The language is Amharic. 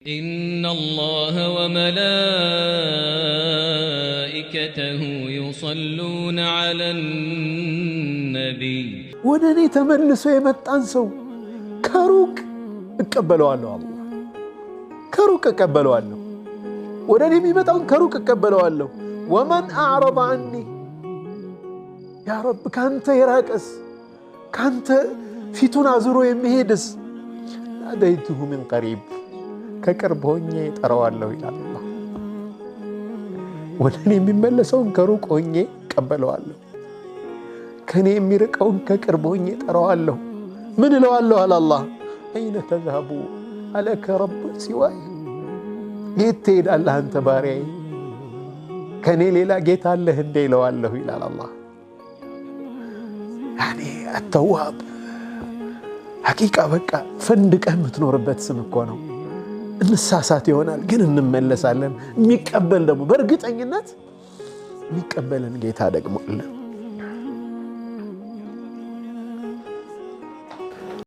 إن الله وملائكته يصلون على النبي. ወደ እኔ ተመልሶ የመጣን ሰው ከሩቅ እቀበለዋለሁ። አላህ ከሩቅ እቀበለዋለሁ። ወደ እኔ የሚመጣውን ከሩቅ እቀበለዋለሁ። ومن أعرض عني፣ يا رب፣ ካንተ የራቀስ፣ ካንተ ፊቱን አዙሮ የሚሄድስ፣ ناديته من قريب፣ ከቅርብ ሆኜ እጠራዋለሁ ይላል አላህ። ወደ እኔ የሚመለሰውን ከሩቅ ሆኜ እቀበለዋለሁ። ከእኔ የሚርቀውን ከቅርብ ሆኜ እጠራዋለሁ። ምን እለዋለሁ አለ አላህ። أين تذهب، ألك رب سواي፣ የት ትሄዳለህ አንተ ባሪያዬ? ከእኔ ሌላ ጌታ አለህ እንዴ ይለዋለሁ ይላል አላህ። يعني التواب حقيقة በቃ ፈንድቀህ የምትኖርበት ስም እኮ ነው። እንሳሳት ይሆናል ግን እንመለሳለን። የሚቀበል ደግሞ በእርግጠኝነት የሚቀበልን ጌታ ደግሞ አለ።